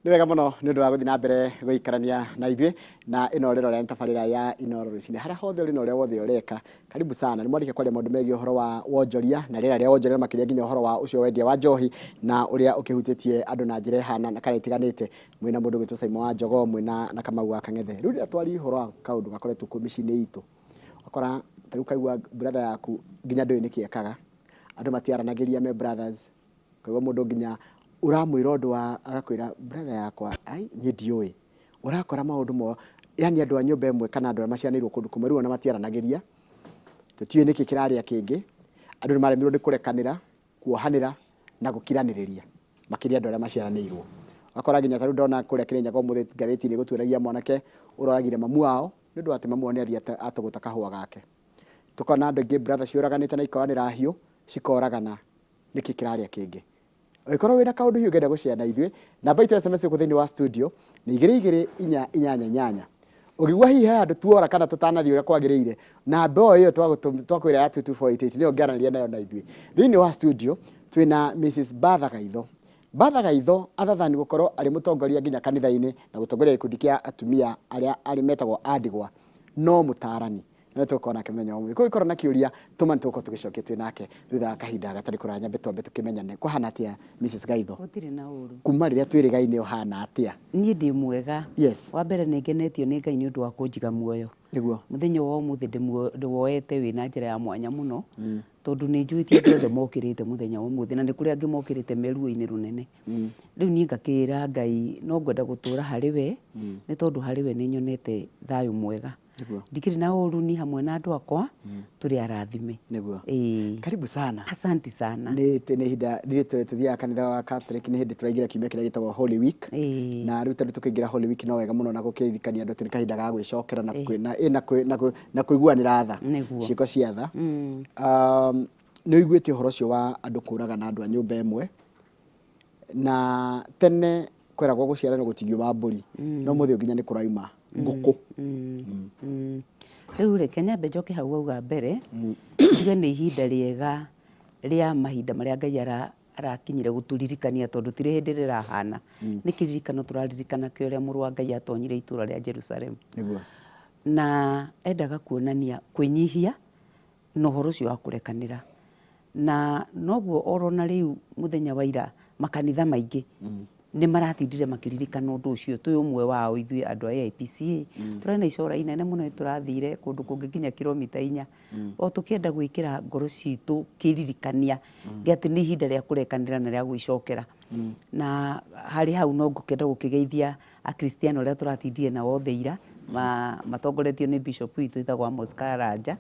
Nĩ wega mũno nĩ ũndũ wa gũthiĩ na mbere gũikarania na ithuĩ na ĩno rĩrorera nĩ tabarĩra ya Inooro rũcinĩ. Harĩa hothe ũrĩ na ũrĩa wothe ũreka, karibu sana. Nĩ mwarĩkia kwaria maũndũ megiĩ ũhoro wa wonjoria na rĩera rĩa wonjoria na makĩria nginya ũhoro wa ũcio wendia wa njohi na ũrĩa ũkĩhutĩtie andũ na njĩra ĩhana na kana ĩtiganĩte. Mwĩna mũndũ ũgwĩtwo Simon wa Njogoo, mwĩna na Kamau wa Kang'ethe. Rĩu rĩrĩa twaria ũhoro wa kaũndũ gakoretwo kuo mĩciĩ-inĩ itũ, ũgakora ta rĩu ũkaigua brother yaku nginya ndũĩ nĩkĩ ekaga, andũ matiaranagĩria me brothers. Ũkaigua mũndũ nginya ũramwĩra ũndũ wa agakwĩra brother yakwa ai niĩ ndiũĩ. Ũrakora maũndũ mo yani andũ a nyũmba ĩmwe kana andũ arĩa maciarĩirwo kũndũ kũmwe rĩu ona matiaranagĩria, tũtiũĩ nĩkĩ kĩrarĩa kĩngĩ. Andũ nĩ maremirwo nĩ kũrekanĩra, kuohanĩra na gũkiranĩrĩria makĩria andũ arĩa maciaranĩirwo. Ũgakora nginya ta rĩu ndona kũrĩa Kĩrĩnyaga ũmũthĩ ngathĩti-inĩ ĩgũtuĩragia mwanake ũroragire mamu wao nĩ ũndũ wa atĩ mamu wao nĩ athiĩ atũgũta kahũa gake. Tũkona andũ aingĩ brother ciũraganĩte na ikoyanĩra hiũ cikoragana. Nĩkĩ kĩrarĩa kĩngĩ? Ũngĩkorwo wĩna kaũndũ hihi ũngĩenda gũshare na ithuĩ, namba itũ ya SMS gũkũ thĩinĩ wa studio nĩ igĩrĩ igĩrĩ inya inyanya inyanya. Ũngĩigua hihi he handũ tuora kana tũtanathiĩ ũrĩa kwagĩrĩire, namba o ĩyo twakwĩra ya 22488 nĩyo ũngĩaranĩria nayo na ithuĩ. Thĩinĩ wa studio twĩna Mrs. Bertha Gaitho. Bertha Gaitho other than gũkorwo arĩ mũtongoria nginya kanitha-inĩ na gũtongoria gĩkundi kĩa atumia arĩa arĩ metagwo a ndigwa, no mũtaarani. Na nĩ tũgũkorwo nake mũthenya wa ũmũthĩ. Kũngĩkorwo na kĩũria, tũma nĩ tũgũkorwo tũgĩcokia twĩ nake thutha wa kahinda gatarĩ kũraya. Nyambe twambe tũkĩmenyane. Kũhana atĩa Mrs. Gaitho? Gũtirĩ na ũru. Kuma rĩrĩa twĩrĩgaine ũhana atĩa? Niĩ ndĩ mwega. Yes. Wa mbere nĩ ngenetio nĩ Ngai nĩ ũndũ wa kũnjiga muoyo. Nĩguo. Mũthenya wa ũmũthĩ ndĩwoete wĩ na njĩra ya mwanya mũno, tondũ nĩ njũĩ ti andũ othe mokĩrĩte mũthenya wa ũmũthĩ, na nĩ kũrĩ angĩ mokĩrĩte me ruo-inĩ rũnene. Rĩu niĩ ngakĩra Ngai no ngwenda gũtũra harĩ we, nĩ tondũ harĩ we nĩ nyonete thayũ mwega. Nĩguo. Ndikĩrĩ na ũru ni hamwe na andũ akwa tũrĩ arathime. Nĩguo. Ĩĩ. Karibu sana. Asanti sana. Nĩ nĩ ihinda ithuĩ tũthiaga kanitha wa Catholic nĩ hĩndĩ tũraingĩra kiumia kĩrĩa gĩtagwo Holy Week. Ĩĩ. Na rĩu tondũ tũkĩingĩra Holy Week no wega mũno na gũkĩririkania andũ atĩ nĩ kahinda ga gwĩcokera na kwĩ na ĩ na kwĩ na kwĩ na kũiguanĩra tha. Nĩguo. Ciĩko cia tha. Nĩ ũiguĩte ũhoro ũcio wa andũ kũragana andũ a nyũmba ĩmwe. Na tene kweragwo gũciarana gũtingiuma mbũri, no mũthĩ ũyũ nginya nĩ kũrauma ngũkũ. Rĩu reke nyambe njoke hau wauga mbere, njuge nĩ ihinda rĩega rĩa mahinda marĩa Ngai arakinyire gũtũririkania tondũ tirĩ hĩndĩ rĩrahana. Nĩ kĩririkano tũraririkana kĩa ũrĩa mũrũ wa Ngai atonyire itũra rĩa Jerusalemu. Nĩguo. Na endaga kuonania kwĩnyihia na ũhoro ũcio wa kũrekanĩra. Na noguo oro na rĩu mũthenya wa ira makanitha maingĩ nĩ maratindire makĩririkana ũndũ ũcio, twĩ ũmwe wao ithuĩ andũ a AIPCA. Tũrarĩ na icora inene mũno nĩ tũrathire kũndũ kũngĩ nginya kiromita inya, o tũkĩenda gwĩkĩra ngoro citũ kĩririkania gĩa atĩ nĩ ihinda rĩa kũrekanĩra na rĩa gwĩcokera. Na harĩ hau no ngũkĩenda gũkĩgeithia Akristiano arĩa tũratindire nao othe ira, matongoretio nĩ bishop witũ wĩtagwo Amos Karanja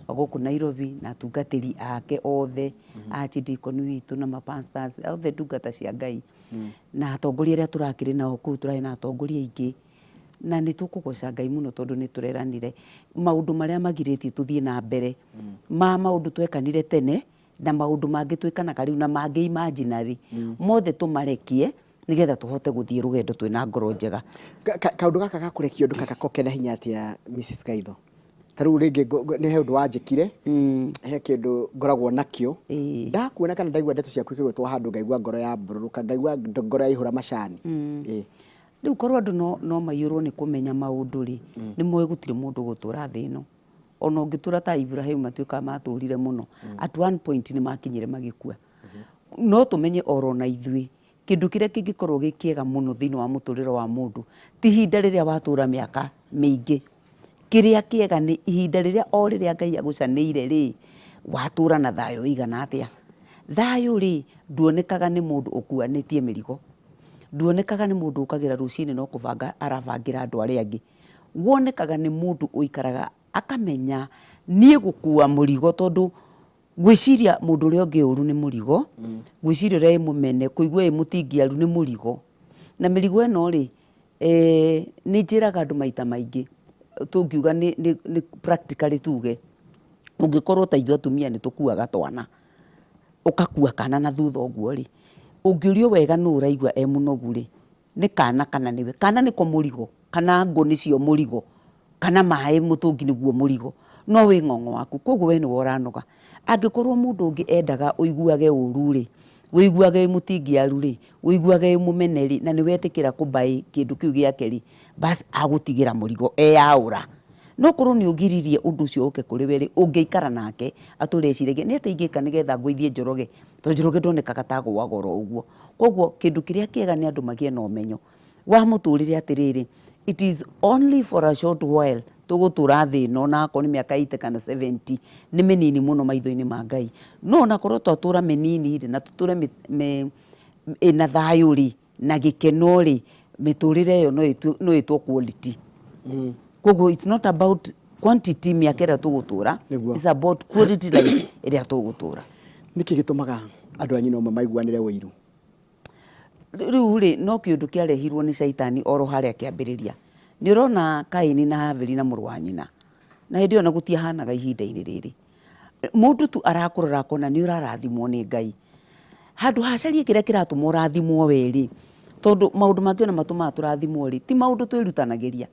wa gũkũ Nairobi na atungatĩri ake othe, archdeacon witũ na ma pastors othe ndungata cia Ngai na atongoria arĩa tũrakĩrĩ nao kũu, tũrarĩ na atongoria aingĩ na nĩ tũkũgoca Ngai mũno tondũ nĩ tũreranire maũndũ marĩa magirĩtie tũthiĩ na mbere ma maũndũ twekanire tene na maũndũ mangĩ twĩkanaga rĩu na mangĩ imaginary, mothe tũmarekie nĩgetha tũhote gũthiĩ rũgendo twĩna ngoro njega. Kaũndũ gaka ga kũrekia ũndũ kaka kena hinya atĩa Mrs. Gaitho? Ta rĩu rĩngĩ nĩ he ũndũ wanjĩkire, he kĩndũ ngoragwo nakĩo, ndakuona kana ndaigua ndeto ciaku ikĩgwetwo handũ ngaigua ngoro yambũrũrũka, ngaigua ngoro yaihũra macani. Rĩu korwo andũ no maiyũrwo nĩ kũmenya maũndũ rĩ, nĩ moĩ gũtirĩ mũndũ ũgũtũra thĩ ĩno. Ona ũngĩtũra ta Iburahĩmu matuĩkaga matũrire mũno, at one point nĩ makinyire magĩkua. No tũmenye oro na ithuĩ, kĩndũ kĩrĩa kĩngĩkorwo gĩ kĩega mũno thĩinĩ wa mũtũrĩre wa mũndũ, ti ihinda rĩrĩa watũra mĩaka mĩingĩ. Kĩrĩa kĩega nĩ ihinda rĩrĩa o rĩrĩa Ngai agũcanĩire rĩ, watũra na thayũ ũigana atĩa. Thayũ rĩ, nduonekaga nĩ mũndũ ũkuanĩtie mĩrigo, nduonekaga nĩ mũndũ ũkagĩra rũcinĩ no kũbanga arabangĩra andũ arĩa angĩ. Wonekaga nĩ mũndũ ũikaraga akamenya niĩ gũkua mũrigo tondũ Gwĩciria mũndũ ũrĩa ũngĩ ũru nĩ mũrigo, gwĩciria ũrĩa wĩ mũmene, kũigua wĩ mũtingiaru nĩ mũrigo. Na mĩrigo ĩno rĩ, nĩ njĩraga andũ maita maingĩ, tũngiuga nĩ nĩ nĩ practically tuge, ũngĩkorwo ta ithuĩ atumia nĩ tũkuaga twana, ũgakua kana na thutha ũguo rĩ, ũngĩũrio wega nũ ũraigua e mũnogu rĩ, nĩ kana kana nĩwe? Kana nĩko mũrigo, kana ngũ nĩcio mũrigo. Kana maĩ mũtũngi nĩguo mũrigo, no wĩ ng'ong'o waku, koguo we nĩwe ũranoga. Angĩkorwo mũndũ ũngĩ endaga ũiguage ũru rĩ, Wĩiguage wĩ mũtingiaru rĩ, wĩiguage wĩ mũmene rĩ, na nĩ wetĩkĩra kũ buy kĩndũ kĩu gĩake rĩ, bas agũtigĩra mũrigo eyaũra. No korwo nĩ ũgiririe ũndũ ũcio ũke kũrĩ we rĩ, ũngĩikara nake atũre eciragia nĩ atĩa ingĩka nĩgetha ngũithie Njoroge, tondũ Njoroge ndonekaga ta agũaga oro ũguo. Koguo kĩndũ kĩrĩa kĩega nĩ andũ magĩe na ũmenyo wa mũtũrĩre atĩrĩrĩ, it is only for a short while tũgũtũra thĩ ĩno ona akorwo nĩ mĩaka 80 kana 70 nĩ mĩnini mũno maitho-inĩ ma Ngai. No ona korwo twatũra mĩnini rĩ, na tũtũre ĩna thayũ rĩ, na gĩkeno rĩ, mĩtũrĩre ĩyo no ĩtwo quality. Koguo it's not about quantity mĩaka ĩrĩa tũgũtũra, it's about quality life ĩrĩa tũgũtũra. Nĩkĩ gĩtũmaga andũ a nyina ũmwe maiguanĩre ũiru? Rĩu rĩ, no kĩũndũ kĩarehirwo nĩ caitani oro harĩa kĩambĩrĩria. Nĩ ũrona Kaini na Habili na mũrũ wa nyina, na hĩndĩ ĩyo ona gũtiahanaga ihinda-inĩ rĩrĩ. Mũndũ tu arakũrora akona nĩ ũrarathimwo nĩ Ngai. Handũ ha acarie kĩrĩa kĩratũma ũrathimwo we rĩ, tondũ maũndũ mangĩ ona matũmaga tũrathimwo rĩ, ti maũndũ twĩrutanagĩria,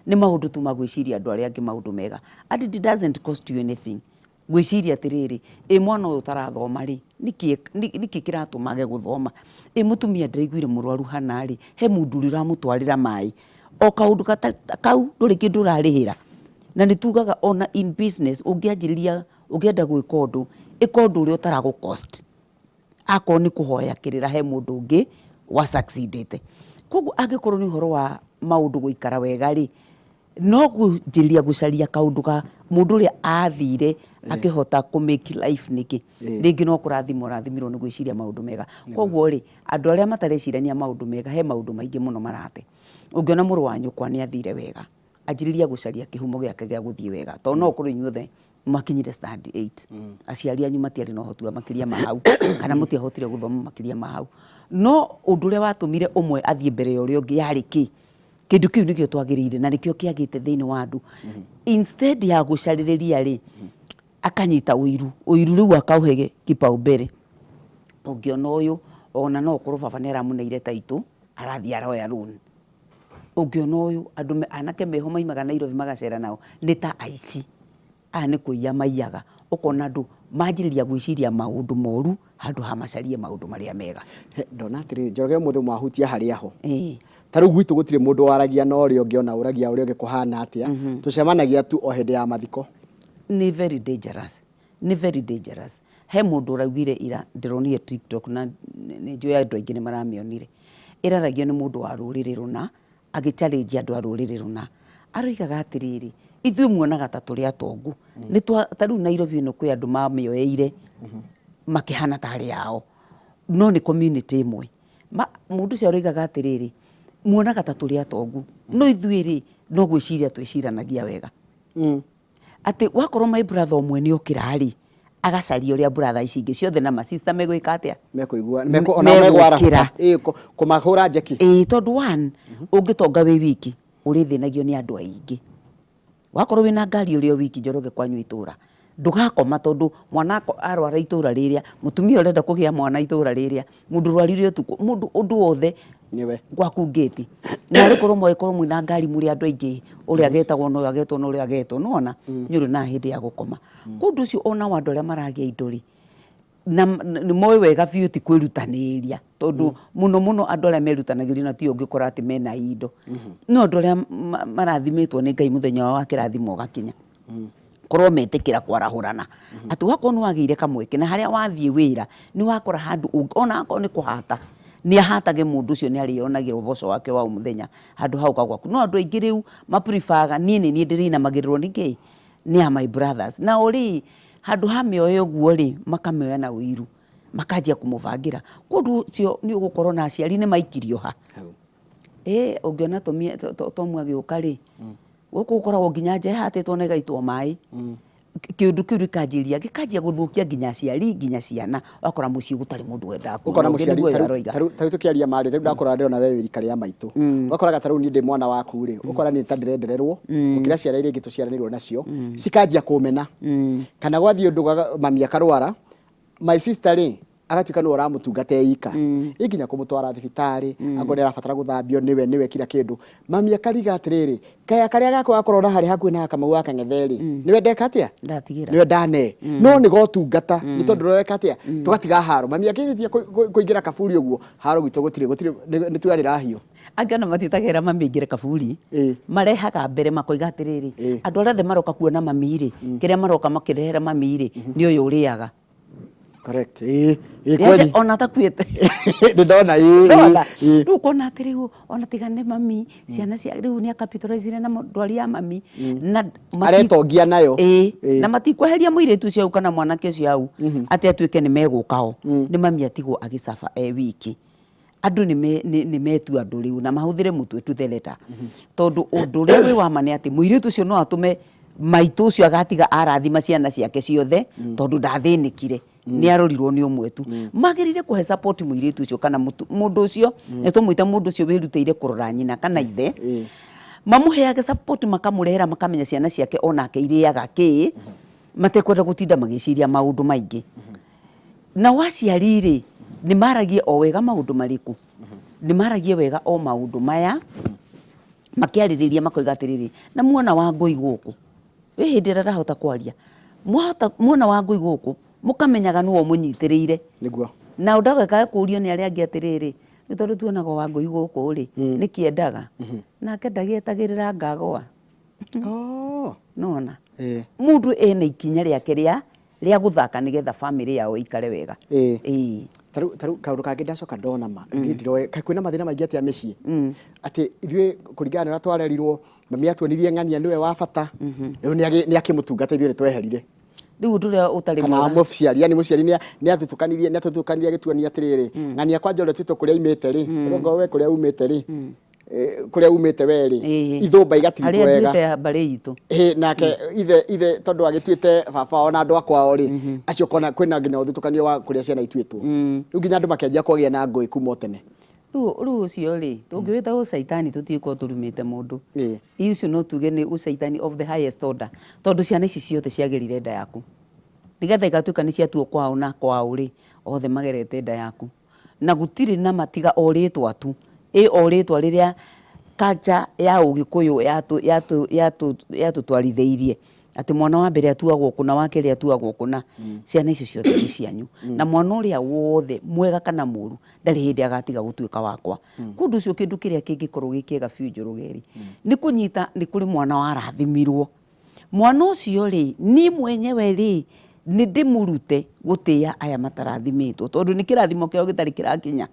nĩ maũndũ tu ma gwĩciria andũ arĩa angĩ maũndũ mega. And it doesn't cost you anything. Ngwĩciria atĩrĩrĩ, ĩ mwana ũyũ ũtarathoma rĩ, nĩkĩ kĩratũma age gũthoma? Ĩ mũtumia ndĩraiguire mũrwaru hana rĩ, he mũndũ ũrĩa ũramũtwarĩra maĩ. O kaũndũ kau ndũrĩ kĩndũ ũrarĩhĩra. Na nĩ tugaga ona in business ũngĩanjĩrĩria ũngĩenda gwĩka ũndũ, ĩka ũndũ ũrĩa ũtaragũ cost. Akorwo nĩ kũhoya kĩrĩra he mũndũ ũngĩ wa succeed ĩte. Koguo angĩkorwo nĩ ũhoro wa maũndũ gũikara wega rĩ, no kũnjĩrĩria gũcaria kaũndũ ka mũndũ ũrĩa athire akĩhota kũ make life nĩkĩ. Rĩngĩ no kũrathimwo arathimirwo nĩ gwĩciria maũndũ mega. Koguo rĩ, andũ arĩa matarecirania maũndũ mega he maũndũ maingĩ mũno marate. Ũngĩona mũrũ wa nyũkwa nĩ athire wega, anjĩrĩria gũcaria kĩhumo gĩake gĩa gũthiĩ wega. Tondũ no ũkorwo inyuothe mwakinyire standard 8. Aciari anyu matiarĩ na ũhoti wa makĩria ma hau, kana mũtiahotire gũthoma makĩria ma hau. No ũndũ ũrĩa watũmire ũmwe athiĩ mbere ya ũrĩa ũngĩ yarĩ kĩ? Kĩndũ kĩu nĩkĩo twagĩrĩire na nĩkĩo kĩagĩte thĩinĩ wa andũ. Instead ya gũcarĩrĩria rĩ, akanyita ũiru, ũiru rĩu akaũhe kipaumbele. Ũngĩona ũyũ, ona no ũkorwo baba nĩ aramũneire taitũ, arathiĩ aroya loan. Ũngĩona ũyũ, andũ anake meho maimaga Nairobi magacera nao, nĩ ta aici. Aya nĩ kũiya maiyaga. Ũkona andũ manjĩrĩria gwĩciria maũndũ moru handũ ha macarie maũndũ marĩa mega. Ndona atĩrĩrĩ, Njoroge ũmũthĩ mwahutia harĩa ho. Ta rĩu gwitũ gũtirĩ mũndũ waragia na ũrĩa ũngĩ ona ũragia ũrĩa ũngĩ kũhana atĩa. Tũcemanagia tu o hĩndĩ ya mathiko. Nĩ very dangerous. Nĩ very dangerous. He mũndũ ũraugire ira ndĩronire TikTok na nĩ njũĩ andũ aingĩ nĩ maramĩonire. Ĩraragio nĩ mũndũ wa rũrĩrĩ rũna agĩ challenge andũ a rũrĩrĩ rũna. Aroigaga atĩrĩrĩ, ithuĩ muonaga ta tũrĩ atongu. Nĩ twa, ta rĩu Nairobi ĩno kwĩ andũ mamĩoeire makĩhana tarĩ ao. No nĩ community ĩmwe. Mũndũ ũcio aroigaga atĩrĩrĩ, muonaga ta tũrĩ atongu, no ithuĩ rĩ, no gwĩciria twĩciranagia wega. Atĩ wakorwo my brother ũmwe nĩ okĩra rĩ, agacaria ũrĩa brother ici ingĩ ciothe na ma sister megwĩka atĩa? Mekũigua, onao megwarahũka. Megũkĩra. Ĩĩ, kũmahũra njeki. Ĩĩ, tondũ one, ũngĩtonga wĩ wiki, ũrĩthĩnagio nĩ andũ aingĩ. Wakorwo wĩna ngari ũrĩ o wiki Njoroge kwanyu itũra, ndũgakoma tondũ mwana arwara itũra rĩrĩa, mũtumia ũrenda kũgĩa mwana itũra rĩrĩa, mũndũ ũrwarire ũtukũ, mũndũ ũndũ wothe Nĩwe. gwaku ngĩti. Na arĩ korwo mwagĩkorwo mwĩna ngari mũrĩ andũ aingĩ, ũrĩa agetagwo na ũyũ agetwo na ũrĩa agetwo, nĩwona nĩ ũrĩ na hĩndĩ ya gũkoma. Koguo ũndũ ũcio ona wa andũ arĩa maragĩa indo rĩ, na nĩ moĩ wega biũ ti kwĩrutanĩria tondũ mũno mũno andũ arĩa merutanagĩria na tio ũngĩkora atĩ mena indo. No andũ arĩa marathimĩtwo nĩ Ngai mũthenya wao wa kĩrathimo ũgakinya. Korwo metĩkĩra kwarahũrana. Atĩ wakorwo nĩ wagĩire kamweke na harĩa wathiĩ wĩra nĩ wakora handũ ona akorwo nĩ kũhata, nĩ ahatage mũndũ ũcio nĩ arĩonagĩra ũboco wake wa o mũthenya handũ ha gũka gwaku. No andũ aingĩ rĩu ma prefer ga niĩ nĩ niĩ ndĩrĩinamagĩrĩrwo nĩ kĩ? Nĩ a my brothers. Nao rĩ, handũ ha mĩoe ũguo rĩ, makamĩoya na ũiru, makanjia kũmũbangĩra. Koguo ũndũ ũcio nĩ ũgũkorwo na aciari nĩ maikirio ha? Ĩ ũngĩona Tomu agĩũka rĩ, gũkũ gũkoragwo nginya nja ĩhatĩtwo na ĩgaitwo maĩ. Kĩũndũ kĩu gĩkanjĩrĩria, gĩkanjia gũthũkia nginya aciari nginya ciana, ũgakora mũciĩ gũtarĩ mũndũ wendaga kuona Ũkona ũngĩ mũciari nĩguo ũyũ tarĩu aroiga. tarĩu tarĩu tũkĩaria ma rĩ, tarĩu ndakũrora ndĩrona we wĩ rika rĩa maitũ. Ũgakoraga tarĩu niĩ ndĩ mwana waku rĩ, ũkora niĩ ta ndĩrendererwo gũkĩra ciana iria ingĩ tũciaranĩirwo nacio, cikanjia kũmena. Kana gwathiĩ ũndũ mami akarwara, my sister rĩ, Agatuĩka nĩwe ũramũtungata eika, ĩ nginya kũmũtwara thibitarĩ, angorwo nĩ arabatara gũthambio nĩwe, nĩwe kila kĩndũ. Mami akariga atĩrĩrĩ, kaya karĩa gakwa gakorwo na harĩ hakuhĩ na Kamau wa Kang'ethe rĩ, nĩwe ndeka atĩa? Ndatigĩra. Nĩwe ndane. No nĩ gotungata, nĩ tondũ ũreka atĩa? Tũgatiga haro. Mami akĩrĩkia kũingĩra kaburi ũguo, haro gwitũ gũtirĩ, gũtirĩ, nĩ tuarĩra hiũ. Angĩ ona matiĩtagĩrĩra mami aingĩre kaburi. Marehaga mbere makoiga atĩrĩrĩ, andũ arĩa othe maroka kuona mami rĩ, kĩrĩa maroka makĩrehera mami rĩ, nĩ ũyũ ũrĩaga. Correct. Ĩĩ, ĩĩ Yaani kweli. ona atakuĩte. Nĩ ndona ĩĩ, Ndona. ĩĩ. Rĩu ũkona atĩ rĩu ona tiga nĩ mami, ciana cia rĩu nĩ acapitalizire na ndwari ya mami. Na Aretongia nayo. Ĩĩ. Ĩĩ. Na matikweheria mũirĩtu ũcio hau kana mwanake ũcio hau atĩ atuĩke nĩ megũka o. Nĩ mami atigwo agĩcaba e wiki. Andũ nĩ metua andũ rĩu na mahũthĩre mũtwe to the letter. Tondũ ũndũ ũrĩa wĩ wa ma nĩ atĩ mũirĩtu ũcio no atũme maitũ ũcio agatiga arathima ciana ciake ciothe tondũ ndathĩnĩkire. Nĩ arorirwo nĩ ũmwe tu. Magĩrĩire kũhe support mũirĩtu ũcio kana mũndũ ũcio, nĩ tũmwĩte mũndũ ũcio wĩrutĩire kũrora nyina kana ithe. Mamũheage support makamũrehera makamenya ciana ciake onake irĩaga kĩ, matekwenda gũtinda magĩciria maũndũ maingĩ. Nao aciari rĩ, nĩ maragie o wega maũndũ marĩkũ? Nĩ maragie wega o maũndũ maya, makĩarĩrĩria makoiga atĩrĩrĩ, na muona Wangũi gũkũ, wĩ hĩndĩ ĩrĩa ndahota kwaria, mwahota muona Wangũi gũkũ, mũkamenyaga nĩwe ũmũnyitĩrĩire. Nĩguo. Na ndagekaga kũrio nĩ arĩa angĩ atĩrĩrĩ, nĩ tondũ tuonaga Wangũi gũkũ rĩ, nĩkĩ endaga? Nake ndagĩetagĩrĩra ngagũa. Oh. Nĩwona? Ĩĩ. Mũndũ ena ikinya rĩake rĩa rĩa gũthaka nĩgetha family yao ĩikare wega. Ĩĩ. Ĩĩ. Tarĩu tarĩu kaũndũ kangĩ ndacoka ndona ma niĩ ndiroĩ kaĩ kwĩna mathĩna maingĩ atĩa mĩciĩ atĩ ithuĩ kũringana na ũrĩa twarerirwo mami atuonirie ng'ania nĩwe wa bata, rĩu nĩ akĩmũtungata, ithuĩ nĩ tweherire. Rĩu ũndũ ũrĩa ũtarĩ kana mwega. Mũciari, yani mũciari nĩ athutũkanirie, nĩ atũthutũkanirie agĩtuonia atĩrĩrĩ, ng'ania kwanja ũrĩa tuĩtwo kũrĩa aimĩte rĩ, rĩu ongorwo we kũrĩa umĩte rĩ, kũrĩa umĩte we rĩ, ithũmba igatiritwo Harĩa wega. nduĩte ya mbarĩ itũ. Ĩ, nake ithe tondũ agĩtuĩte baba wao na andũ a kwao rĩ, acio kona kwĩna nginya ũthutũkanio wa kũrĩa ciana ituĩtwo, rĩu nginya andũ makĩanjia kũgĩa na ngũĩ kuma o tene. Rĩu ũcio rĩ, tũngĩwĩta ũcaitani tũtigũkorwo tũrumĩte mũndũ. Ĩ ũcio no tuge nĩ ũcaitani of the highest order, tondũ ciana ici ciothe ciagĩrire nda yaku. Nĩgetha igatuĩka nĩ ciatuo kwao na kwao rĩ, othe magerete nda yaku. Na gũtirĩ na matiga o rĩtwa tu. Ĩ o rĩtwa rĩrĩa culture ya ũgĩkũyũ yatũtwarithĩirie atĩ mwana wa mbere atuagwo kũna, wa kerĩ atuagwo kũna. Ciana icio ciothe nĩ cianyu. Na mwana ũrĩa wothe mwega kana mũru ndarĩ hĩndĩ agatiga gũtuĩka wakwa. Kwa ũndũ ũcio kĩndũ kĩrĩa kĩngĩkorwo gĩ kĩega biũ Njoroge rĩ, nĩ kũnyita nĩ kũrĩ mwana warathimirwo. Mwana ũcio rĩ, niĩ mwenyewe rĩ, nĩ ndĩmũrute gũtĩa aya matarathimĩtwo tondũ nĩ kĩrathimo kĩao gĩtarĩ kĩrakinya.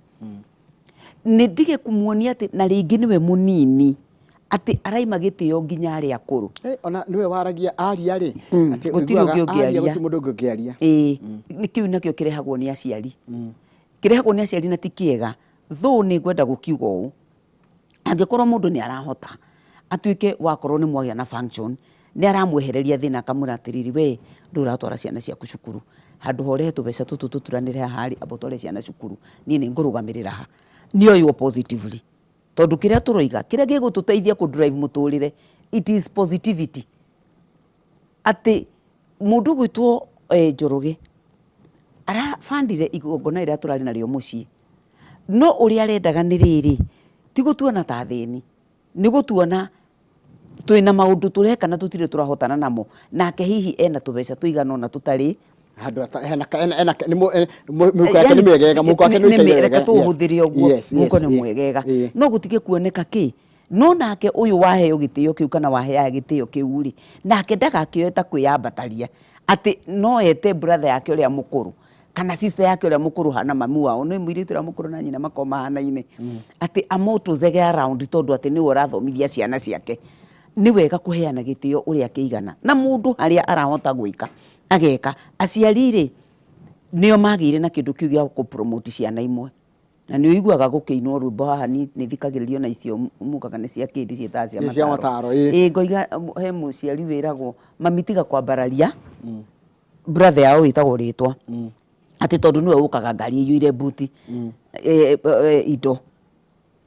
Nĩ ndige kũmuonia atĩ na rĩngĩ nĩwe mũnini, atĩ araima gĩtĩo nginya arĩa akũrũ. Ona nĩwe waragia aria rĩ, atĩ Gũtirĩ ũiguaga ũngĩ ũngĩaria. Aria gũtirĩ mũndũ ũngĩ ũngĩaria. Ĩĩ, nĩ kĩu nakĩo kĩrehagwo nĩ aciari. Kĩrehagwo nĩ aciari na ti kĩega. Though nĩ ngwenda gũkiuga ũũ, angĩkorwo mũndũ nĩ arahota atuĩke wakorwo nĩ mwagĩa na function, nĩ aramwehereria thĩna akamwĩra atĩrĩrĩ, we ndũĩ ũratwara ciana ciaku cukuru, handũ ha ũrehe tũbeca tũtũ tũturanĩre haha rĩ, amba ũtware ciana cukuru, niĩ nĩ ngũrũgamĩrĩra haha. Nĩ oywo positively, tondũ kĩrĩa tũroiga, kĩrĩa gĩgũtũteithia kũ drive mũtũrĩre, it is positivity. Atĩ mũndũ ũgwĩtwo Njoroge arabandire igongona rĩrĩa tũrarĩ narĩo mũciĩ, no ũrĩa arendaga nĩ rĩrĩ, ti gũtuona ta athĩni, nĩ gũtuona twĩna maũndũ tũreka na tũtirĩ tũrahotana namo, nake hihi ena tũbeca tũigana ũna tũtarĩ handũ ena nĩ mũhuko yake nĩ mĩegega, mũhuko wake nĩ ũikaire reke wega. Tũũhũthĩre ũguo, mũhuko nĩ mwegega, no gũtige kuoneka kĩ. No nake ũyũ waheo gĩtĩo kĩu kana waheaga gĩtĩo kĩu rĩ, nake ndagakĩoe ta kwĩyambataria atĩ no ete brother yake ũrĩa mũkũrũ kana sister yake ũrĩa mũkũrũ hana mami wao, nĩ mũirĩtu ũrĩa mũkũrũ na nyina makoragwo mahanaine, atĩ amũtũzege around tondũ atĩ nĩwe ũrathomithia ciana ciake. Nĩ wega kũheana gĩtĩo ũrĩa kĩigana na mũndũ harĩa arahota gwĩka ageka. Aciari rĩ, nĩo magĩire na kĩndũ kĩu gĩa kũ promote ciana imwe. Na nĩ ũiguaga gũkĩinwo rwĩmbo haha nĩ thikagĩrĩria ona icio mugaga nĩ cia kĩndĩ ciĩtaga cia Nĩ cia mataro. Mataro, ĩĩ. Ĩĩ ngoiga he mũciari wĩragwo mami tiga kwambararia brother yao wĩtagwo rĩtwa atĩ tondũ nĩwe ũkaga ngari ĩiyũire mbuti, indo.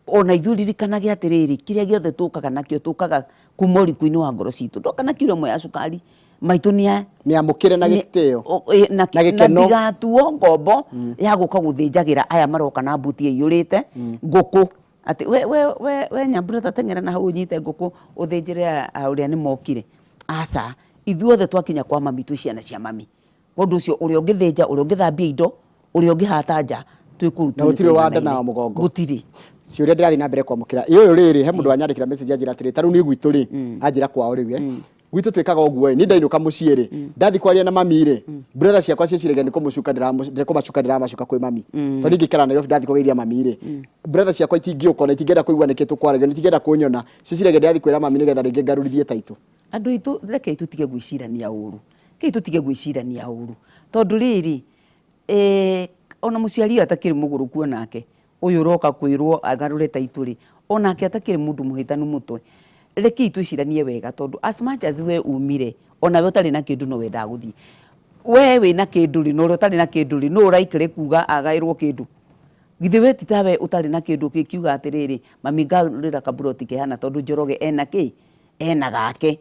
Ona ithuĩ ririkanage atĩrĩrĩ, kĩrĩa gĩothe tũkaga nakĩo tũkaga kuma ũriku-inĩ wa ngoro citũ. Ndoka na kiro ĩmwe ya cukari. Maitũ nĩ Nĩamũkĩre na gĩtĩo. Na Na na gĩkeno. ndigatuo ngombo ya gũka gũthĩnjagĩra aya maroka na mbuti ĩiyũrĩte ngũkũ atĩ we, we, we, we Nyambura ta teng'era na hau ũnyite ngũkũ ũthĩnjĩre aya ũrĩa nĩ mokire. Aca, ithuothe twakinya kwa mami twĩ ciana cia mami. Ũndũ ũcio ũrĩa ũngĩthĩnja, ũrĩa ũngĩthambia indo, ũrĩa ũngĩhata nja, twĩ kũu Na gũtirĩ wa nda na wa mũgongo. Gũtirĩ. Ciũria ndĩrathiĩ na mbere kwamũkĩra. Ĩ ũyũ rĩrĩ, he mũndũ wanyandĩkĩra message anjĩra atĩrĩ, ta rĩu niĩ gwitũ rĩ, anjĩra kwao rĩu eh, gwitũ twĩkaga ũguo ĩ, niĩ ndainũka mũciĩ rĩ, ndathiĩ kwaria na mami rĩ, brother ciakwa ciĩciragia nĩ kũmũcuka ndĩramũcuka ndĩramacuka kwĩ mami. Tondũ niĩ ingĩikara Nairobi ndathiĩ kũgeithia mami rĩ, brother ciakwa itingĩũka ona itingĩenda kũigua nĩkĩ tũkwaragia, ona itingĩenda kũnyona, ciĩciragia ndĩrathiĩ kwĩra mami nĩgetha rĩngĩ ngarurithie taitũ. Andũ aitũ rekei tũtige gwĩcirania ũru, rekei tũtige gwĩcirania ũru, tondũ rĩrĩ eh, ona mũciari ũyũ atakĩrĩ mũgũrũku onake, ũyũ ũroka kwĩrwo agarũre taitũ rĩ, onake atakĩrĩ mũndũ mũhĩtanu mũtwe. Rekei twĩciranie wega tondũ as much as we umire, onawe ũtarĩ na kĩndũ no wendaga gũthiĩ. We wĩna kĩndũ rĩ, na ũrĩa ũtarĩ na kĩndũ rĩ, nũ ũraikare kuga agaĩrwo kĩndũ? Githĩ we ti tawe ũtarĩ na kĩndũ ũgĩkiuga atĩrĩrĩ, mami ngarũrĩra kaburoti kehana tondũ Njoroge ena kĩ? Ena gake.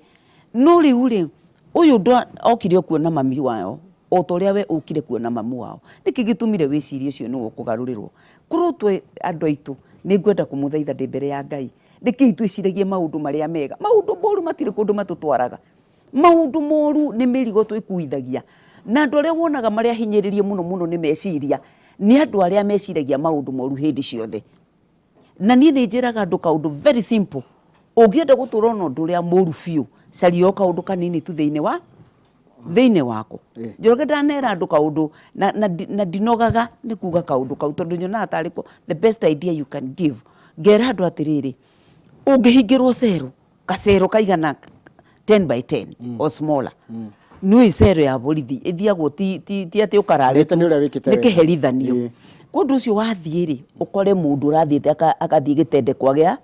No rĩu rĩ, ũyũ okire o kuona mami wao o ta ũrĩa we ũkire kuona mamu wao. Nĩkĩ gĩtũmire wĩcirie ũcio nĩwe ũkũgarũrĩrwo? Korwo twĩ andũ aitũ, nĩ ngwenda kũmũthaitha ndĩ mbere ya Ngai, rekei twĩciragie maũndũ marĩa mega. Maũndũ moru matirĩ kũndũ matũtwaraga. Maũndũ moru nĩ mĩrigo twĩkuithagia. Na andũ arĩa wonaga marĩ ahinyĩrĩrie mũno mũno nĩ meciria, nĩ andũ arĩa meciragia maũndũ moru hĩndĩ ciothe. Na niĩ nĩ njĩraga andũ kaũndũ very simple, ũngĩenda gũtũra ona ũndũ ũrĩa mũru biũ, caria o kaũndũ kanini tu thĩinĩ wa thĩinĩ wako. Njoroge ndanera andũ kaũndũ na, na, na ndinogaga nĩ kuga kaũndũ kau tondũ nyonaga tarĩ ko the best idea you can give. Ngera andũ atĩrĩrĩ, ũngĩhingĩrwo cero, gacero kaigana 10 by 10 or smaller, nĩũĩ cero ya borithi ĩthiagwo ti, ti, ti atĩ ũkarare Nĩ ũrĩa wĩkĩte nĩ wega. kĩherithanio. Kwa ũndũ ũcio wathiĩ rĩ, ũkore mũndũ ũrathiĩte agathiĩ gĩtendekwa gĩa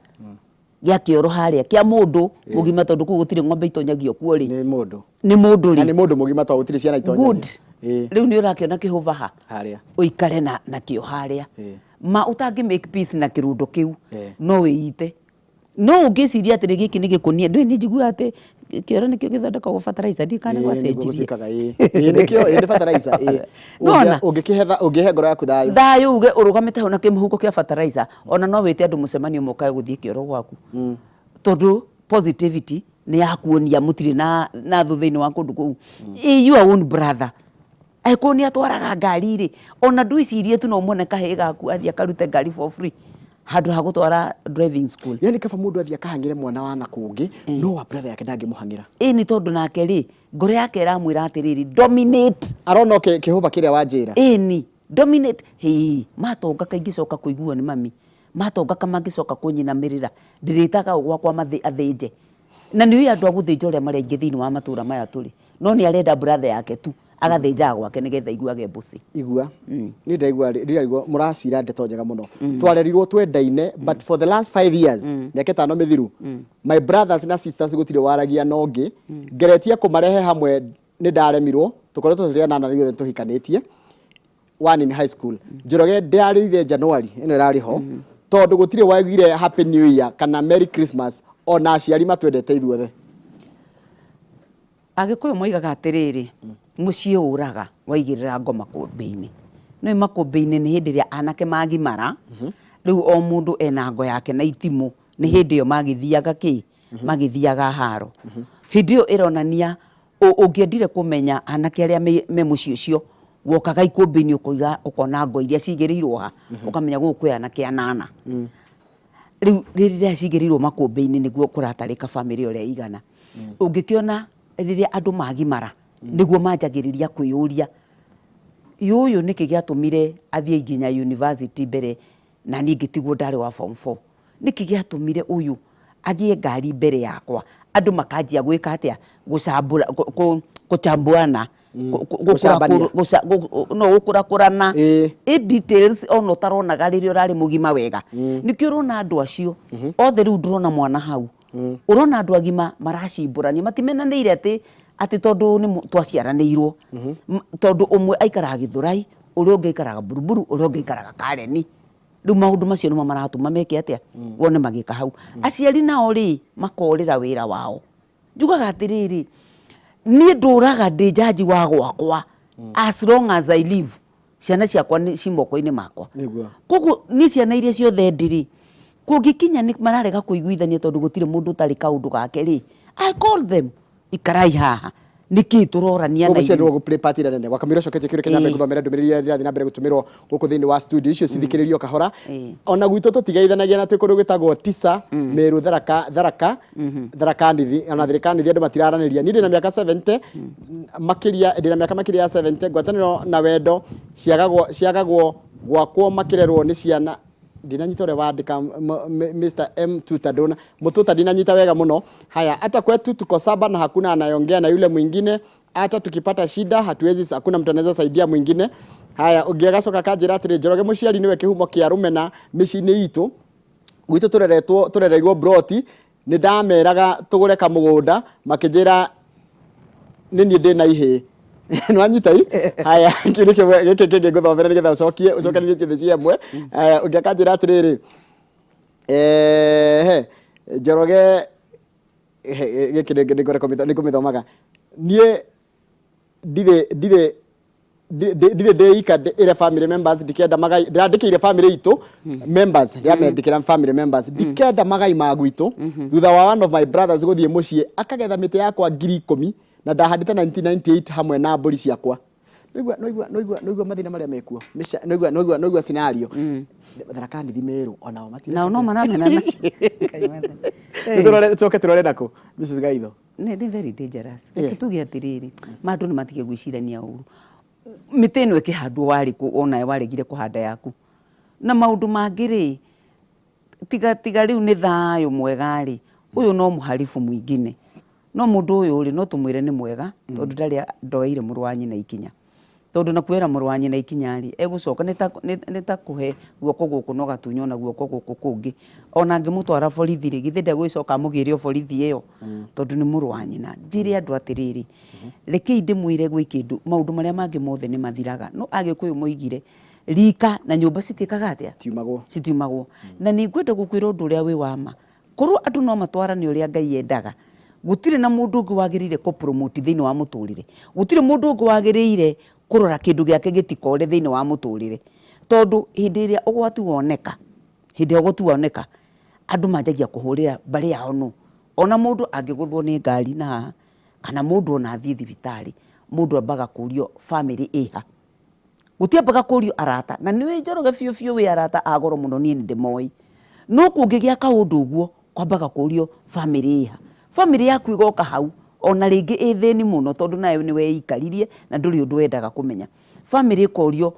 gĩa kĩoro harĩa kĩa mũndũ mũgima tondũ kũu gũtirĩ ng'ombe itonyagio kuo rĩ. Nĩ mũndũ. Nĩ mũndũ Na rĩ. nĩ mũndũ mũgima tondũ gũtirĩ ciana itonyagio. Good. Rĩu nĩ ũrakĩona kĩhũba ha Harĩa. ũikare na nakĩo harĩa. Ma ũtangĩ make peace na kĩrũndo kĩu no wĩite. No ũngĩciria atĩrĩ gĩkĩ nĩ gĩkũnia, ndũĩ nĩ njiguaga atĩ kĩoro nĩkĩo gĩthondekagwo fertilizer, ndiũĩ kana nĩ Ĩĩ, nĩguo gwacenjirie. gũtuĩkaga, ĩĩ. Ĩĩ, nĩkĩo, ĩĩ, nĩ fertilizer, ĩĩ. Nĩwona? Ũngĩkĩhe ũngĩhe ngoro yaku thayũ. Thayũ uge ũrũgamĩte hau na kĩmũhuko kĩa fertilizer, ona no wĩte andũ mũcemanio mokae gũthiĩ kĩoro gwaku. Tondũ positivity nĩ yakuonia mũtirĩ na na thũ thĩinĩ wa kũndũ kũu. Ĩ your own brother. Angĩkorwo nĩ atwaraga ngari rĩ, ona ndwĩcirie tu no ũmuone kahĩĩ gaku athiĩ akarute ngari for free handũ ha gũtwara driving school. Yani kaba mũndũ athiĩ akahang'ĩre mwana wa na kũngĩ, no wa brother yake ndangĩmũhang'ĩra. Ĩ nĩ tondũ nake rĩ, ngoro yake ĩramwĩra atĩrĩrĩ, dominate. Arona o kĩhũba kĩrĩa wanjĩra. Ĩni, dominate. Hĩĩ, matonga kaingĩcoka kũiguo nĩ mami, matonga kamangĩcoka kũnyinamĩrĩra, ndĩrĩtaga ũ gwakwa athĩnje. Na nĩ ũĩ andũ a gũthĩnja ũrĩa marĩ aingĩ thĩinĩ wa matũra maya tũrĩ. No nĩ arenda brother yake tu agathĩnjaga gwake nĩgetha aiguage mbũcĩ. Igua, niĩ ndaigua ndiraigua mũracira ndeto njega mũno. Twarerirwo twendaine but for the last 5 years, mĩaka ĩtano mĩthiru, my brothers na sisters gũtirĩ waragia na ũngĩ. Ngeretie kũmarehe hamwe nĩ ndaremirwo, tũkoretwo tũrĩ anana rĩu othe tũhikanĩtie. One in high school. Njoroge ndĩrarĩrire January ĩno ĩrarĩ ho tondũ gũtirĩ waiguire happy new year kana merry Christmas ona aciari matwendete ithuothe. Agĩkũyũ moigaga atĩrĩrĩ, mũciĩ ũraga waigĩrĩra ngo makũmbĩ-inĩ. Nĩũĩ makũmbĩ-inĩ nĩ hĩndĩ ĩrĩa anake magimara, rĩu o mũndũ ena ngo yake na itimũ, nĩ hĩndĩ ĩyo magĩthiaga kĩ? Magĩthiaga haro. Hĩndĩ ĩyo ĩronania ũngĩendire kũmenya anake arĩa me mũciĩ ũcio, wokaga ikũmbĩ-inĩ ũkoiga ũkona ngo iria cigĩrĩirwo ha, ũkamenya gũkũ kwĩ anake anana. Rĩu rĩrĩa cigĩrĩirwo makũmbĩ-inĩ nĩguo kũratarĩka bamĩrĩ ũrĩa ĩigana. Ũngĩkĩona rĩrĩa andũ magimara, nĩguo manjagĩrĩria kwĩyũria, ũyũ nĩkĩ gĩatũmire athiĩ nginya university mbere na niĩ ngĩtigwo ndarĩ wa form 4. Nĩkĩ gĩatũmire ũyũ agĩe ngari mbere yakwa? Andũ makanjia gwĩka atĩa? Gũcambũra, kũchambuana, Gũcambania. No gũkũrakũrana. Ĩ details ona ũtaronaga rĩrĩa ũrarĩ mũgima wega. Nĩkĩo ũrona andũ acio othe rĩu ndũrona mwana hau. Ũrona andũ agima maracimbũrania, matimenanĩire atĩ atĩ tondũ nĩ twaciaranĩirwo. Tondũ ũmwe aikaraga Gĩthũrai, ũrĩa ũngĩ aikaraga Buruburu, ũrĩa ũngĩ aikaraga Kareni. Rĩu maũndũ macio nĩmo maratũma meke atĩa? Wone magĩka hau. Aciari nao rĩ, makorĩra wĩra wao. Njugaga atĩrĩrĩ, Niĩ ndũraga ndĩ jaji wa gwakwa as long as I live. Ciana ciakwa nĩ ci moko-inĩ makwa. Nĩguo. Koguo niĩ ciana iria ciothe ndĩrĩ, kũngĩkinya nĩ mararega kũiguithania tondũ gũtirĩ mũndũ ũtarĩ kaũndũ gake rĩ, I call them, ikarai haha, nĩkĩ tũrorania na Koguo ciana ithuĩ? gũ play part ĩrĩa nene. Wakamũira ũcoketie kĩũria kĩa nyambe ngũthomere ndũmĩrĩri iria irathiĩ na mbere gũtũmĩrwo gũkũ thĩinĩ wa studio icio cithikĩrĩrio kahora. Ona gwitũ tũtigeithanagia na twĩ kũndũ gwĩtagwo Tisa, Meru, Tharaka, Tharaka, Tharaka Nithi, ona Tharaka Nithi andũ matiraranĩria. Niĩ ndĩna mĩaka 70 makĩria, ndĩna mĩaka makĩria ya 70, ngwatanĩro na wendo ciagagwo, ciagagwo gwakwo makĩrerwo nĩ ciana ndinanyita ũrĩa wandĩka Mr. M Tuta ndona Mututa ndinanyita wega mũno. Haya, hata kwetu tuko saba na hakuna anayeongea na yule mwingine, hata tukipata shida hatuwezi, hakuna mtu anaweza saidia mwingine. Haya, ũngĩ agacoka akanjĩra atĩrĩ, Njoroge mũciari nĩwe kĩhumo kĩa rũmena mĩciĩ-inĩ itũ, gwitũ tũreretwo tũrereirwo broti, nĩ ndameraga tũgũre kamũgũnda, makĩnjĩra nĩ niĩ ndĩna ihĩĩ. Nĩwanyita i? Haya, kĩu nĩ kĩmwe gĩkĩ kĩngĩ ngũthomera nĩgetha ũcokie ũcokanĩrie ciothe ciĩ hamwe. Haya, ũngĩ akanjĩra atĩrĩrĩ, ehe, Njoroge, gĩkĩ nĩ ngũmĩthomaga. Niĩ ndirĩ ndirĩ ndirĩ ndĩika ĩre family members ndikenda magai ndĩrandĩkĩire family itũ members ndĩramendĩkĩra family members ndikenda magai ma gwitũ thutha wa one of my brothers gũthiĩ mũciĩ akagetha mĩtĩ yakwa 10,000 na ndahandĩte 1998 hamwe na mbũri ciakwa. Noigua noigua noigua noigua mathĩna marĩa mekuo. Noigua noigua noigua scenario. Tharaka Nithi Meru onao matirĩ. Nao no maramenana. Nĩ tũcoke tũrore nakũ Mrs. Gaitho. Nĩ very dangerous. Reke tuge atĩrĩrĩ, ma andũ nĩ matige gwĩcirania ũru. Mĩtĩ ĩno ĩkĩhandwo warĩ kũ onawe waregire kũhanda yaku? Na maũndũ mangĩ rĩ, tiga tiga rĩu nĩ thayũ mwega rĩ, ũyũ no mũharibu mwingine. No mũndũ ũyũ rĩ, no tũmwĩre nĩ mwega tondũ ndarĩ ndoeire mũrũ wa nyina ikinya. Tondũ na kuoera mũrũ wa nyina ikinya rĩ, egũcoka nĩ ta kũhe guoko gũkũ na ũgatunywo na guoko gũkũ kũngĩ. Ona angĩmũtwara borithi rĩ, githĩ ndegũgĩcoka amũgĩre o borithi ĩyo? Tondũ nĩ mũrũ wa nyina. Njĩre andũ atĩrĩrĩ, rekei ndĩmwĩre gwĩ kĩndũ, maũndũ marĩa mangĩ mothe nĩ mathiraga. No Agĩkũyũ moigire, rika na nyũmba citiĩkaga atĩa? Citiumagwo. Citiumagwo. Na nĩ ngwenda gũkwĩra ũndũ ũrĩa wĩ wa ma. Korwo andũ no matwarane ũrĩa Ngai endaga, gũtirĩ na mũndũ ũngĩ wagĩrĩire kũ promote thĩinĩ wa mũtũrĩre. Gũtirĩ mũndũ ũngĩ wagĩrĩire kũrora kĩndũ gĩake gĩtikore thĩinĩ wa mũtũrĩre. Tondũ hĩndĩ ĩrĩa ũgwati woneka, hĩndĩ ĩrĩa ũgwati woneka, andũ manjagia kũhũrĩra mbarĩ yao nũ. Ona mũndũ angĩgũthwo nĩ ngari na haha, kana mũndũ ona athiĩ thibitarĩ, mũndũ ambaga kũrio bamĩrĩ ĩha. Gũtiambaga kũrio arata. Na nĩ ũĩ Njoroge biũ biũ wĩ arata a goro mũno niĩ nĩ ndĩmoĩ. No kũngĩgĩa kaũndũ ũguo, kwambaga kũrio bamĩrĩ ĩha. Bamĩrĩ yaku ĩgoka hau, ona rĩngĩ ĩ thĩni mũno tondũ nawe nĩ weikaririe na ndũrĩ ũndũ wendaga kũmenya. Bamĩrĩ ĩkorio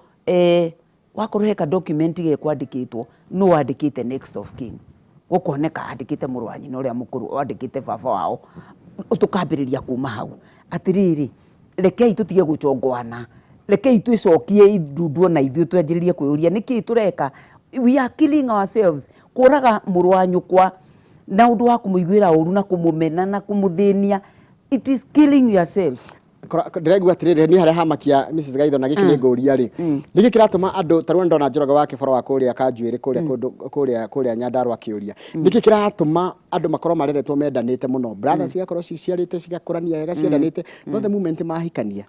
wakorwo he ka document gekwandĩkĩtwo, nũ wandĩkĩte next of kin. Gũkoneka andĩkĩte mũrũ wa nyina ũrĩa mũkũrũ, andĩkĩte baba wao, tũkambĩrĩria kuma hau. Atĩrĩrĩ, rekei tũtige gũchongoana, rekei twĩcokie ndundu ona ithuĩ twanjĩrĩrie kwĩyũria nĩkĩ tũreka. We are killing ourselves, kũraga mũrũ wa nyũkwa na ũndũ wa kũmũiguĩra ũru na kũmũmena na kũmũthĩnia, it is killing yourself. Ndĩraigua atĩrĩrĩ, niĩ harĩa hamakia Mrs. Gaitho na gĩkĩ nĩ ngũria rĩ, nĩkĩ kĩratũma andũ ta rĩu ndona Njoroge wa Kĩboro wa kũrĩa Kanjuĩrĩ kũrĩa kũndũ kũrĩa kũrĩa Nyandarua akĩũria, nĩkĩ kĩratũma andũ makorwo mareretwo mendanĩte mũno, brothers cigakorwo ciciarĩtwo cigakũrania wega ciendanĩte, no the moment mahikania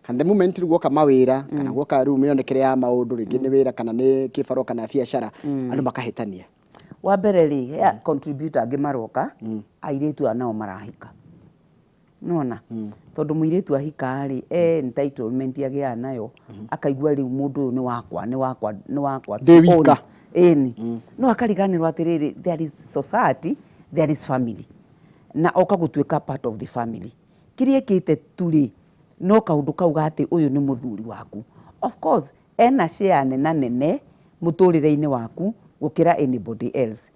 kana the moment rĩu guoka mawĩra kana guoka rĩu mĩonekere ya maũndũ rĩngĩ nĩ wĩra kana nĩ kĩbarũa kana biacara, andũ makahĩtania. Wa mbere rĩ, he contributor angĩ maroka, airĩtu aya nao marahika. Nĩwona? Tondũ mũirĩtu ahika rĩ, e entitlement agĩaga nayo, akaigua rĩu mũndũ ũyũ nĩ wakwa, nĩ wakwa, nĩ wakwa. Ndĩ wika. Ĩni. No akariganĩrwo atĩrĩrĩ, there is society, there is family. Na oka gũtuĩka part of the family. Kĩrĩa ekĩte tu rĩ, no kaũndũ kau ga atĩ ũyũ nĩ mũthuri waku. Of course, ena share nenanene mũtũrĩre-inĩ waku gũkĩra anybody else.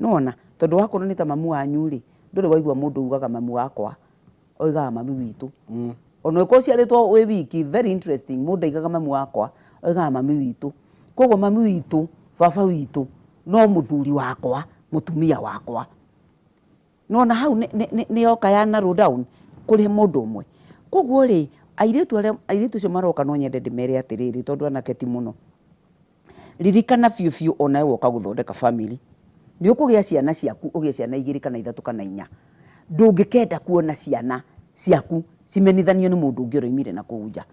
Nĩwona? Tondũ wakorwo nĩ ta mamu wanyu rĩ, ndũrĩ waigua mũndũ ugaga mamu wakwa, oigaga mami witũ. Ona ũngĩkorwo ũciarĩtwo wĩ wiki, very interesting, mũndũ ndaigaga mamu wakwa, oigaga mami witũ. Koguo mami witũ, baba witũ, no mũthuri wakwa, mũtumia wakwa. Nĩwona hau nĩ yoka ya narrow down kũrĩ mũndũ ũmwe. Koguo rĩ, airĩtu arĩa, airĩtu acio maroka no nyende ndĩmere atĩrĩrĩ, tondũ anake ti mũno. Ririkana biũ biũ onawe woka gũthondeka family, nĩ ũkũgĩa ciana ciaku, ũgĩe ciana igĩrĩ kana ithatũ kana inya. Ndũngĩkenda kuona ciana ciaku Cimenithanio nĩ mũndũ ũngĩ ũroimire na kũu nja.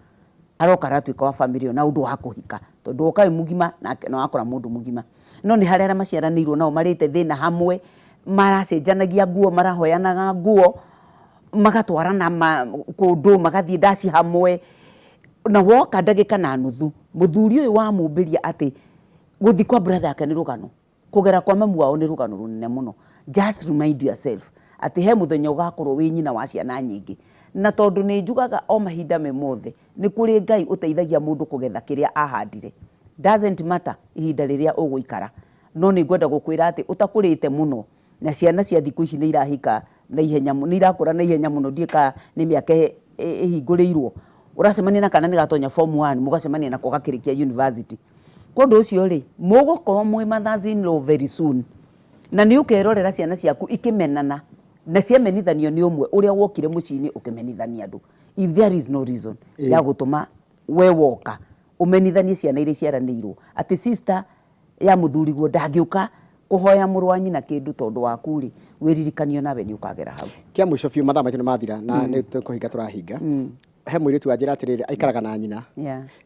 Aroka aratuĩka wa famĩlĩ ĩyo na ũndũ wa kũhika tondũ woka wĩ mũgima nake na wakora mũndũ mũgima. No nĩ harĩ arĩa maciaranĩirwo nao marĩte thĩna hamwe, maracenjanagia nguo, marahoyanaga nguo, magatwarana kũndũ, magathiĩ ndaci hamwe. Na woka ndagĩka na nuthu, mũthuri ũyũ wamũmbĩria atĩ gũthiĩ kwa brother yake nĩ rũgano. Kũgera kwa mamu wao nĩ rũgano rũnene mũno. Just remind yourself atĩ he mũthenya ũgakorwo wĩ nyina wa ciana nyingĩ. Na tondũ nĩ njugaga o mahinda me mothe, nĩ kũrĩ Ngai ũteithagia mũndũ kũgetha kĩrĩa ahandire. Doesn't matter ihinda rĩrĩa ũgũikara, no nĩ ngwenda gũkwĩra atĩ ũtakũrĩte mũno, na ciana cia thikũ ici nĩ irahika na ihenya nĩ irakũra na ihenya mũno, ndiũĩ kana nĩ mĩaka ĩhingũrĩirwo. Ũracemania na kana nĩ gatonya form one, mũgacemania nako gakĩrĩkia university. Kwa ũndũ ũcio rĩ, mũgũkorwo mwĩ mothers in law very soon. Na nĩ ũkerorera ciana ciaku ikĩmenana na ciamenithanio nĩ ũmwe ũrĩa wokire mũciĩ-inĩ ũkĩmenithania andũ. If there is no reason ya gũtũma we woka ũmenithanie ciana iria iciaranĩirwo atĩ sister ya mũthuriguo ndangĩũka kũhoya mũrũ wa nyina kĩndũ tondũ waku rĩ, wĩririkanie onawe nĩ ũkagera hau. Kĩa mũico biũ mathaa maitũ nĩ mathira na nĩ tũkũhinga tũrahinga. He mũirĩtu wanjĩra atĩrĩrĩ aikaraga na nyina.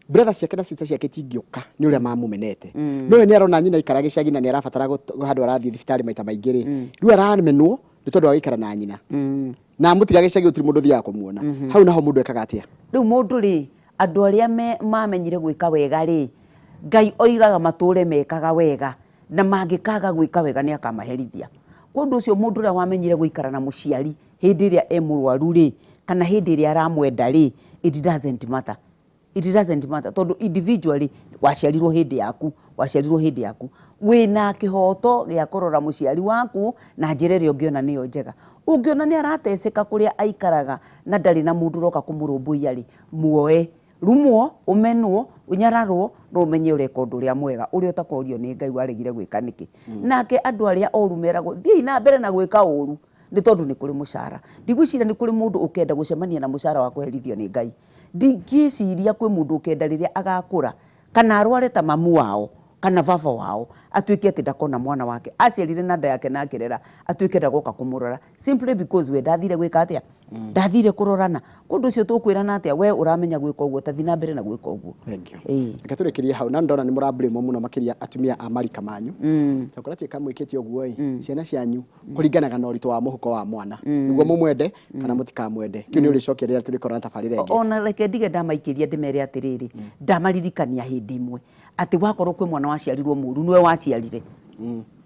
Brother ciake na sister ciake itingĩũka nĩ ũrĩa mamũmenete. No we nĩ arona nyina aikara gĩcagi na nĩ arabatara handũ arathiĩ thibitarĩ maita maingĩ rĩ. Rĩu aramenwo nĩ tondũ wa gũikara na nyina. Na amũtiga gĩcagi gũtirĩ mũndũ ũthiaga kũmuona. Hau naho mũndũ ekaga atĩa? Rĩu mũndũ rĩ, andũ arĩa mamenyire gwĩka wega rĩ, Ngai oigaga matũre mekaga wega na mangĩkaga gwĩka wega nĩ akamaherithia. Kwa ũndũ ũcio mũndũ ũrĩa wamenyire gũikara na mũciari hĩndĩ ĩrĩa e mũrwaru rĩ, kana hĩndĩ ĩrĩa aramwenda rĩ, it doesn't matter. It doesn't matter tondũ individually waciarirwo hĩndĩ yaku, waciarirwo hĩndĩ yaku. Wĩna kĩhoto gĩa kũrora mũciari waku na njĩra ĩrĩa ũngĩona nĩyo njega. Ũngĩona nĩ arateceka kũrĩa aikaraga na ndarĩ na mũndũ ũroka kũmũrũmbũiya rĩ, muoe. Rumwo, ũmenwo, ũnyararwo, no ũmenye ũreka ũndũ ũrĩa mwega, ũrĩa ũtakorio nĩ Ngai waregire gwĩka nĩkĩ. Nake andũ arĩa oru meragwo, thiĩi na mbere na gwĩka ũru, nĩ tondũ nĩ kũrĩ mũcara. Ndigwĩciria nĩ kũrĩ mũndũ ũkenda gũcemania na mũcara wa kũherithio nĩ Ngai. Ndingĩciria kwĩ mũndũ ũkenda rĩrĩa agakũra, kana arware ta mamu wao, kana baba wao, atuĩke atĩ ndakona mwana wake aciarire na nda yake na akĩrera, atuĩke ndagoka kũmũrora simply because we ndathire gwĩka atĩa? Ndathire kũrorana. Kwa ũndũ ũcio tũkwĩrana atĩa? We ũramenya gwĩka ũguo, ta thiĩ na mbere na gwĩka ũguo. Thank you. Ĩĩ. Reke tũrĩkĩrie hau na ndona nĩ mũra blame mũno makĩria atumia a marika manyu. Tondũ kũratuĩka mwĩkĩte ũguo ĩ, ciana cianyu kũringanaga na ũritũ wa mũhuko wa mwana. Nĩguo mũmwende kana mũtikamwende. Kĩu nĩ ũrĩcokia rĩrĩa tũrĩkorwo na tabarĩra ĩngĩ. Ona reke ndige ndamaikĩria ndĩmere atĩrĩrĩ, ndamaririkania hĩndĩ ĩmwe atĩ wakorwo kwĩ mwana waciarirwo mũru nĩwe waciarire.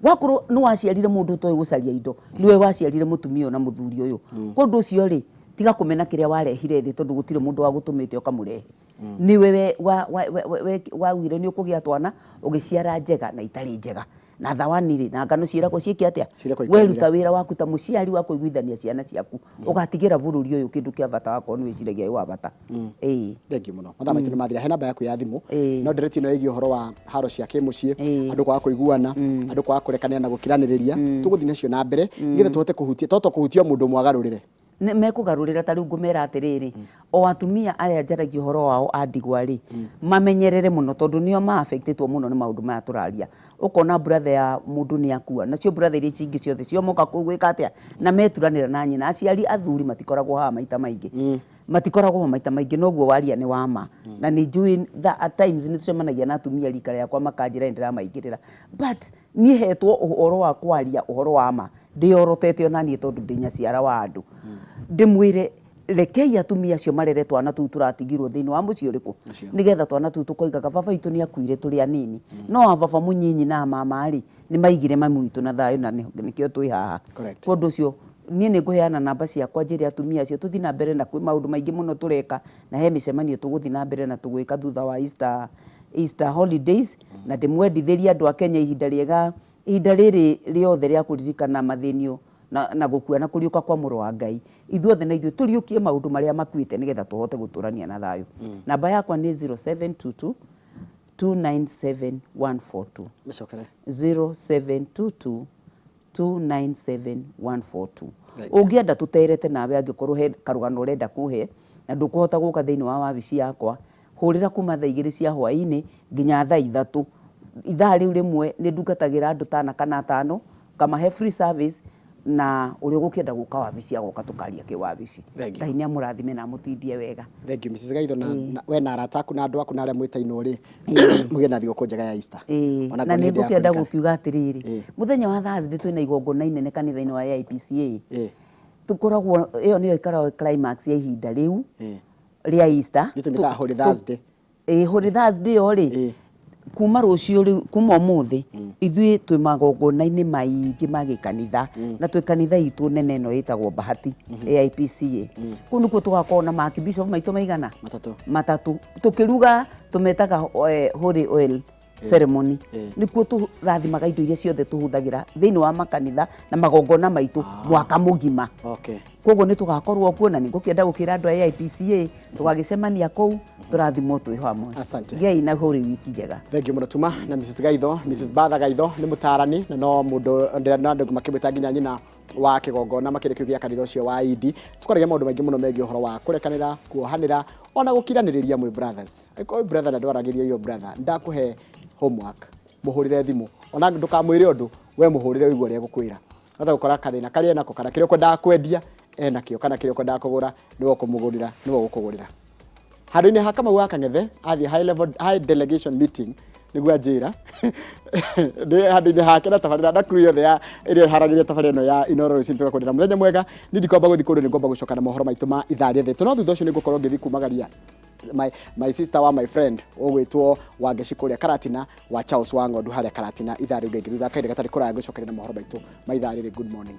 Wakorwo nĩ waciarire mũndũ ũtoĩ gũcaria indo nĩwe waciarire mũtumia ũyũ na mũthuri ũyũ. Kwa ũndũ ũcio rĩ, tiga kũmena kĩrĩa warehire thĩ tondũ gũtirĩ mũndũ wagũtũmĩte ũkamũrehe. Nĩwe waugire nĩ ũkũgĩa twana ũgĩciara njega na itarĩ njega. Na thawani rĩ, na ngano ciĩragwo ciĩke atĩa? Ciĩragwo ikamira. Weruta wĩra waku ta mũciari wa kũiguithania ciana ciaku, ũgatigĩra bũrũri ũyũ kĩndũ kĩa bata wakorwo nĩ wĩciragia wĩ wa bata. Ĩĩ. Thank you mũno. Mathaa maitũ nĩ mathira. He namba yaku ya thimũ. Ĩĩ. No ndereti ĩno ĩgiĩ ũhoro wa haro cia kĩmũciĩ, Ĩĩ. andũ kwaga kũiguana, andũ kwaga kũrekanĩra na gũkiranĩrĩria. Tũgũthiĩ nacio na mbere nĩgetha tũhote kũhutia, to kũhutia o mũndũ ũmwe agarũrĩre. Nĩ mekũgarũrĩra ta rĩu ngũmera atĩrĩrĩ, o atumia arĩa njaragia ũhoro wao a ndigwa rĩ, mamenyerere mũno tondũ nĩo ma affectĩtwo mũno nĩ maũndũ maya tũraria. Ũkona brother ya mũndũ nĩ akua, nacio brother iria cingĩ ciothe ciomoka kũu gwĩka atĩa? Na meturanĩra na nyina. Aciari athuri matikoragwo haha maita maingĩ. Matikoragwo ho maita maingĩ noguo waria nĩ wa ma. Na nĩ njũĩ at times nĩ tũcemanagia na atumia rika rĩakwa makanjĩra nĩ ndĩramaingĩrĩra. But niĩ hetwo ũhoro wa kwaria ũhoro wa ma, ndĩyorotete ona niĩ tondũ ndĩ nyaciara wa andũ. Ndĩmwĩre rekei atumia acio marere twana tũu tũratigirwo thĩinĩ wa mũciĩ ũrĩkũ, nĩgetha twana tũu tũkoigaga baba witũ nĩ akuire tũrĩ anini. No a baba mũnyinyi na mama rĩ, nĩ maigire mami witũ na thayũ na nĩkĩo twĩ haha. Correct. Kwa ũndũ ũcio niĩ nĩ ngũheana namba ciakwa njĩre atumia acio tũthiĩ na mbere na kwĩ maũndũ maingĩ mũno tũreka na he mĩcemanio tũgũthiĩ na mbere na tũgwĩka thutha wa Easter holidays na ndĩmwendithĩrie andũ a Kenya ihinda rĩega, ihinda rĩrĩ rĩothe rĩa kũririkana mathĩnio na gũkua na kũriũka kwa mũrũ wa Ngai. Ithuothe na ithuĩ tũriũkie maũndũ marĩa makuĩte nĩgetha tũhote gũtũrania na thayũ. Namba yakwa nĩ 0722 297 142. Mĩcokere. 0722 297 142. Ũngĩenda tũterete nawe angĩkorwo he karũgano ũrenda kũhe na ndũkũhota gũka thĩinĩ wa wabici yakwa, hũrĩra kuma thaa 2 cia hwaĩ-inĩ nginya thaa 3. Ithaa rĩu rĩmwe nĩ ndungatagĩra andũ ta ana kana atano, ngamahe free service. Na ũrĩa ũgũkĩenda gũka wabici agoka tũkaria kĩwabici. Thank you. Ngai nĩ amũrathime na amũtindie wega. Thank you Mrs. Gaitho na, na we na arata aku na andũ aku na arĩa mwĩtainwo rĩ, mũgĩe na thigũkũ njega ya Easter. Ĩĩ, Ona na ngorwo nĩ nĩ hĩndĩ ya ngũkĩenda kũririkana. gũkiuga atĩrĩrĩ, mũthenya wa Thursday twĩna igongona inene kanitha-inĩ wa AIPCA. Tũkoragwo, ĩyo nĩyo ĩkoragwo climax ya ihinda rĩu rĩa Easter. Nĩ tũmĩtaga Holy Thursday. Ĩĩ, Holy Thursday ĩyo rĩ, kuma rũciũ rĩu, kuma ũmũthĩ, ithuĩ twĩ magongona-inĩ maingĩ ma gĩkanitha, na twĩ kanitha itũ nene ĩno ĩtagwo Bahati, AIPCA. Kũu nĩkuo tũgakorwo na makibishop maitũ maigana? Matatũ. Matatũ. Tũkĩruga tũmetaga holy oil ceremony. Nĩkuo tũrathimaga indo iria ciothe tũhũthagĩra thĩinĩ wa makanitha na magongona maitũ mwaka mũgima. Koguo nĩ tũgakorwo kuo na nĩ ngũkĩenda gũkĩra andũ a AIPCA tũgagĩcemania kũu tũrathimwo twĩ hamwe. Asante. Gĩai na holy week njega. Thank you mũno Tuma na Mrs. Gaitho. Mrs. Batha Gaitho nĩ mũtarani na no mũndũ na andũ makĩmwĩta nginya nyina wa kĩgongona makĩria kĩu gĩa kanitha ũcio wa Idi. Tũkwaragia maũndũ maingĩ mũno megiĩ ũhoro wa kũrekanĩra, kuohanĩra ona gũkiranĩrĩria mwĩ brothers. Angĩkorwo wĩ brother na ndwaragĩria your brother, ndakũhe homework, mũhũrĩre thimũ ona ndũkamwĩre ũndũ, we mũhũrĩre ũigue ũrĩa egũkwĩra. Wahota gũkora kathĩna karĩa enako kana kĩrĩa ũkwendaga kwendia enakĩo kana kĩrĩa ũkwendaga kũgũra nĩwe ũkũmũgũrĩra, nĩwe ũgũkũgũrĩra. Handũ-inĩ ha Kamau wa Kang'ethe athiĩ high level, high delegation meeting nĩguo anjĩra ndĩ handũ-inĩ hake na tabarĩra na crew yothe ya ĩrĩa ĩharagĩria tabarĩra ĩno ya Inooro rũcinĩ tũgakwendera mũthenya mwega. Niĩ ndikwamba gũthiĩ kũndũ, nĩngwamba gũcoka na mohoro maitũ ma ithaa rĩa thetũ, no thutha ũcio nĩngũkorwo ngĩthiĩ kumagaria my sister wa my friend ũgwĩtwo Wangeci kũrĩa Karatina wa Charles wa Ng'ondu harĩa Karatina ithaa rĩu rĩngĩ thutha wa kahinda gatarĩ kũraya ngũcokeria na mohoro maitũ ma ithaa rĩrĩ. Good morning.